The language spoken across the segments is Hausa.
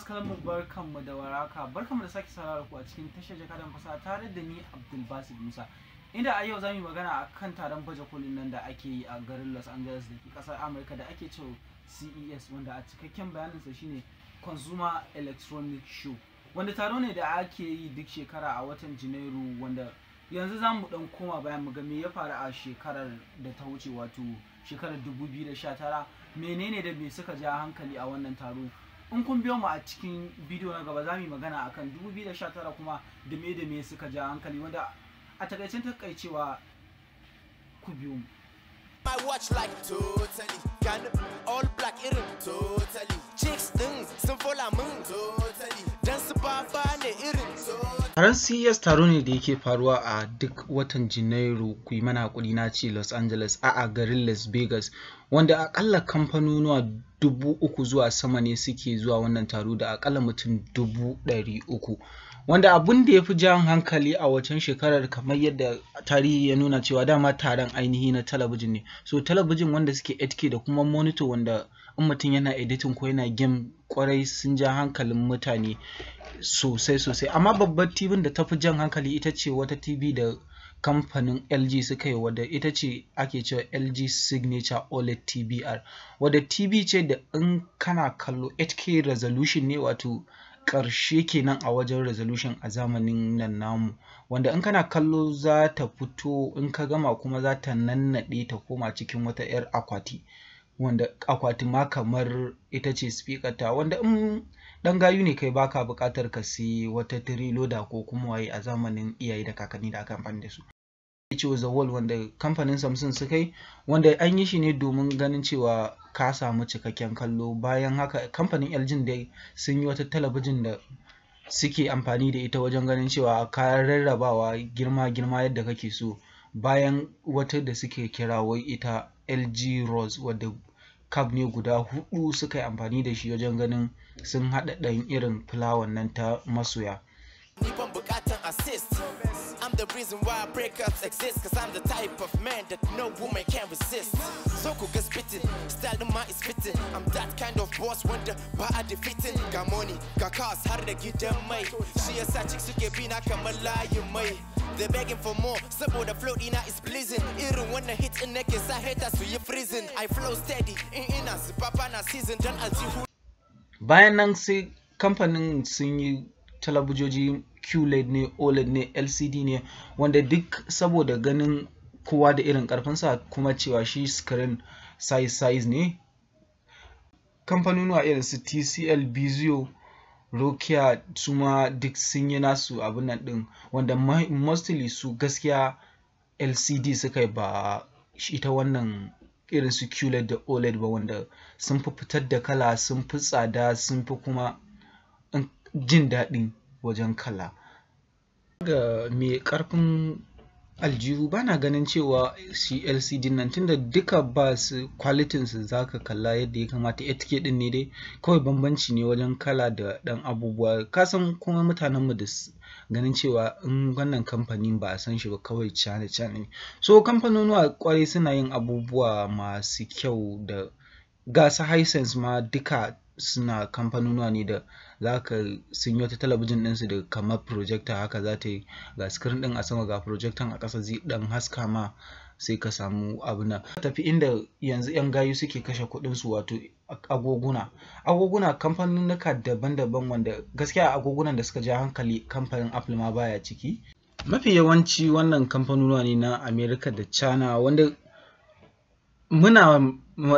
Kallon barkanmu da warhaka, barkanmu da sake saurara ku a cikin tashar Jakadan Fasaha tare da ni Abdulbasit Musa, inda a yau zamu yi magana akan taron baje kolin nan da ake yi a garin Los Angeles da ke kasar Amurka da ake cewa CES, wanda a cikakken bayaninsa shine Consumer Electronic Show, wanda taro ne da ake yi duk shekara a watan Janairu. Wanda yanzu za mu dan koma bayan mu ga me ya faru a shekarar da ta wuce, wato shekarar 2019, menene da me suka ja hankali a wannan taro. In kun biyo mu a cikin bidiyo na gaba, za mu yi magana akan 2019 kuma da me suka ja hankali, wanda a takaicen takaicewa ku biyo mu. My watch like totally, gani all black irin totally. Chicks din sun follow mun totally, dan su baba ne irin totally. Taron CES taro ne da yake faruwa a duk watan Janairu. Ku yi mana hakuri, na ce Los Angeles, a'a, garin Las Vegas, wanda akalla kamfanonuwa 3,000 zuwa sama ne suke zuwa wannan taro da akalla mutum 300,000. Wanda abun da ya fi jan hankali a wacan shekarar, kamar yadda tarihi ya nuna cewa dama taron ainihi na talabijin ne. So talabijin wanda suke 8K da kuma monitor, wanda in mutum yana editing ko yana game, kwarai sun ja hankalin mutane sosai sosai. Amma babbar TV da ta fi jan hankali ita ce wata TV da kamfanin LG suka yi, wadda ita ce ake cewa LG Signature OLED TVR, wadda TV ce da in kana kallo 8K resolution ne, wato ƙarshe kenan a wajen resolution a zamanin nan namu, wanda in kana kallo za ta fito, in ka gama kuma za ta nannaɗe ta koma cikin wata 'yar akwati, wanda akwati ma kamar ita ce speaker ta, wanda in dan gayu ne kai baka buƙatar ka siyi wata loda ko kuma waye a zamanin iyaye da kakanni da aka amfani da su. Cewa The Wall, wanda kamfanin Samsung suka yi, wanda an yi shi ne domin ganin cewa ka samu cikakken kallo. Bayan haka, kamfanin LG dai sun yi wata talabijin da suke amfani da ita wajen ganin cewa ka rarrabawa girma girma yadda kake so. Bayan wata da suke kira wai ita LG Rose, wadda cab ne guda hudu suka yi amfani da shi wajen ganin sun haɗa ɗan irin fulawan nan ta masoya. Ni ban bukatan assist. I'm the reason why breakups exist, 'cause I'm the type of man that no woman can resist. So ku ga spitting, style din ma is fitting. I'm that kind of boss wanda ba a defeating. Ga money, ga cars har da gidan mai. Shi yasa chicks suke bi na kamar layin mai. They're begging for more saboda flow dina is pleasing. Irin wannan hit din nake sa haters su yi freezing. I flow steady in ina zuba bana season dan aljihu. Bayan nan sai kamfanin sun yi talabijoji, QLED ne, OLED ne, LCD ne, wanda duk saboda ganin kowa da irin karfinsa, kuma cewa shi screen size size ne. Kamfanonuwa irin su TCL, Vizio, Nokia su ma duk sun yi nasu abin nan din, wanda mostly su gaskiya LCD suka yi, ba ita wannan irin su QLED da OLED ba, wanda sun fi fitar da kala, sun fi tsada, sun fi kuma jin daɗi wajen kala ga mai ƙarfin aljihu. Bana ganin cewa shi LCD nan, tunda duka ba su qualityn su zaka kalla yadda ya kamata, 8K din ne dai kawai, bambanci ne wajen kala da ɗan abubuwa. Kasan kuma mutanen mu da ganin cewa in wannan kamfanin ba a san shi ba, kawai China China ne. So kamfanonuwa kwarai suna yin abubuwa masu kyau, da gasa Hisense ma duka suna kamfanonuwa ne da zaka sun yi wata talabijin ɗinsu da kamar projector haka za ta yi, ga screen ɗin a sama, ga projector a ƙasa, zai ɗan haska ma sai ka samu abu nan. Tafi inda yanzu 'yan gayu suke kashe kuɗinsu, wato agoguna. Agoguna kamfanonuka daban-daban, wanda gaskiya agogunan da suka ja hankali kamfanin Apple ma baya ciki. Mafi yawanci wannan kamfanonuwa ne na America da China, wanda muna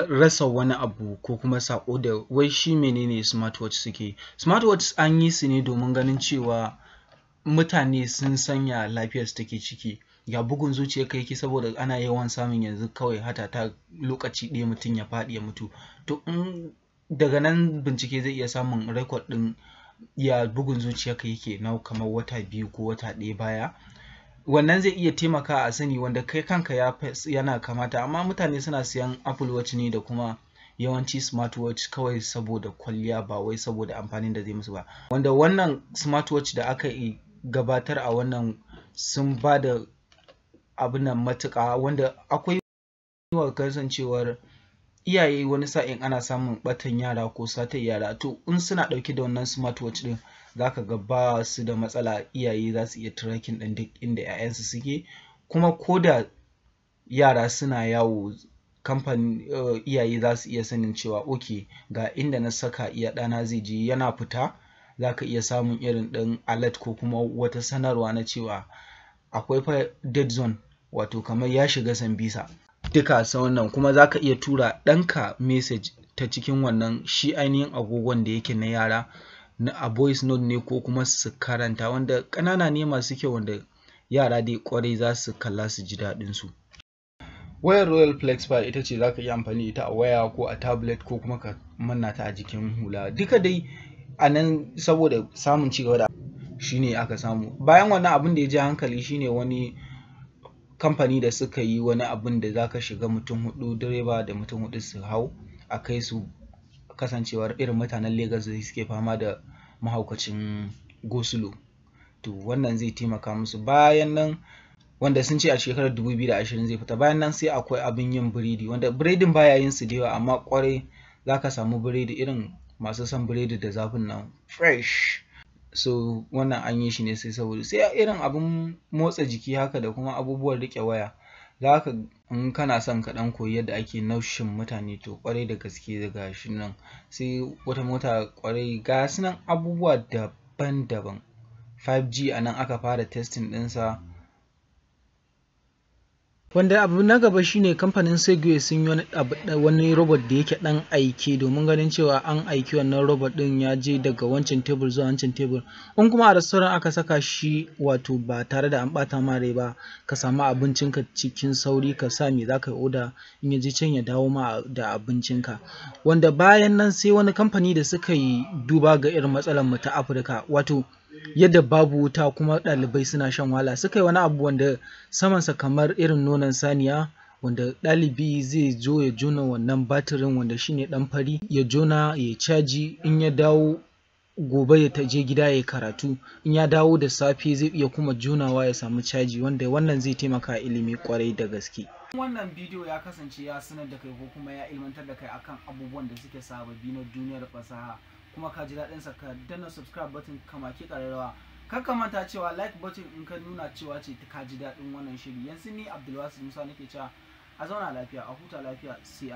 rasa wani abu ko kuma sako da wai shi menene smartwatch suke. Smartwatch an yi su ne domin ganin cewa mutane sun sanya lafiyarsu take ciki, ya bugun zuciyarka yake, saboda ana yawan samun yanzu kawai hata ta lokaci ɗaya mutum ya faɗi ya mutu. To in daga nan bincike zai iya samun record ɗin ya bugun zuciyarka yake na kamar wata 2 ko wata 1 baya, wannan zai iya taimaka a sani wanda kai kanka ya yana kamata. Amma mutane suna siyan Apple Watch ne da kuma yawanci smartwatch kawai saboda kwalliya, ba wai saboda amfanin da zai musu ba. Wanda wannan smartwatch da aka gabatar a wannan sun ba da abin nan matuƙa, wanda akwai wa kasancewar Iyaye wani sa'in ana samun ɓatan yara ko satar yara, to in suna ɗauke da wannan smartwatch ɗin zaka ga ba su da matsala, iyaye za su iya tracking ɗin duk inda 'ya'yansu suke. Kuma ko da yara suna yawo, kamfani iyaye za su iya sanin cewa okay, ga inda na saka iya ɗana zai je, yana fita za ka iya samun irin ɗin alert ko kuma wata sanarwa na cewa akwai fa dead zone, wato kamar ya shiga Sambisa duka sa wannan. Kuma za ka iya tura ɗanka message ta cikin wannan shi ainihin agogon da yake na yara, na a voice note ne ko kuma su karanta, wanda ƙanana ne masu kyau wanda yara dai ƙwarai za su kalla su ji daɗin su. Wayar Royal FlexPai ita ce za ka iya amfani da ita a waya ko a tablet ko kuma ka manna ta a jikin hula. Duka dai a nan saboda samun cigaba da shine aka samu. Bayan wannan, abin da ya ja hankali shine wani kamfani da suka yi wani abin da za ka shiga mutum hudu, direba da mutum hudu su hau a kai su, kasancewar irin mutanen Legas da suke fama da mahaukacin go-slow. To wannan zai taimaka musu. Bayan nan, wanda sun ce a shekarar 2020 zai fita. Bayan nan sai akwai abin yin biredi, wanda biredin baya yin su da yawa, amma ƙwarai za ka samu biredi irin masu son biredi da zafin nan fresh. So wannan an yi shi ne sai saboda sai irin abin motsa jiki haka da kuma abubuwan riƙe waya. Za ka in kana son ka ɗan koyi yadda ake naushin mutane, to ƙwarai da gaske daga shi nan. Sai wata mota ƙwarai, ga su nan abubuwa daban-daban. 5G a nan aka fara testing ɗinsa. Wanda abu na gaba shine kamfanin Segway sun yi wani abu, wani robot da yake ɗan aike, domin ganin cewa an aiki wannan robot ɗin ya je daga wancan tebur zuwa wancan tebur. In kuma a restaurant aka saka shi, wato ba tare da an ɓata ma rai ba, ka samu abincinka cikin sauri, ka sa me za ka yi oda, in ya je can ya dawo ma da abincinka. Wanda bayan nan sai wani kamfani da suka yi duba ga irin matsalar mu ta Afirka, wato yadda babu wuta kuma ɗalibai suna shan wahala, suka yi wani abu wanda samansa kamar irin nonon saniya, wanda ɗalibi zai zo ya jona wannan batirin, wanda shine ɗan fari, ya jona ya caji, in ya dawo gobe ya je gida ya karatu, in ya dawo da safe zai iya kuma jonawa ya samu caji, wanda wannan zai taimaka ilimi ƙwarai da gaske. Wannan bidiyo ya kasance ya sanar da kai ko kuma ya ilmantar da kai akan abubuwan da suke sababbi na duniyar fasaha, kuma ka ji daɗin sa, ka danna subscribe button, ka maki ƙararrawa. Kar ka manta cewa like button in ka nuna cewa ce ka ji daɗin wannan shiri. Yanzu ni Abdulwasi Musa nake cewa a zauna lafiya, a huta lafiya, sai an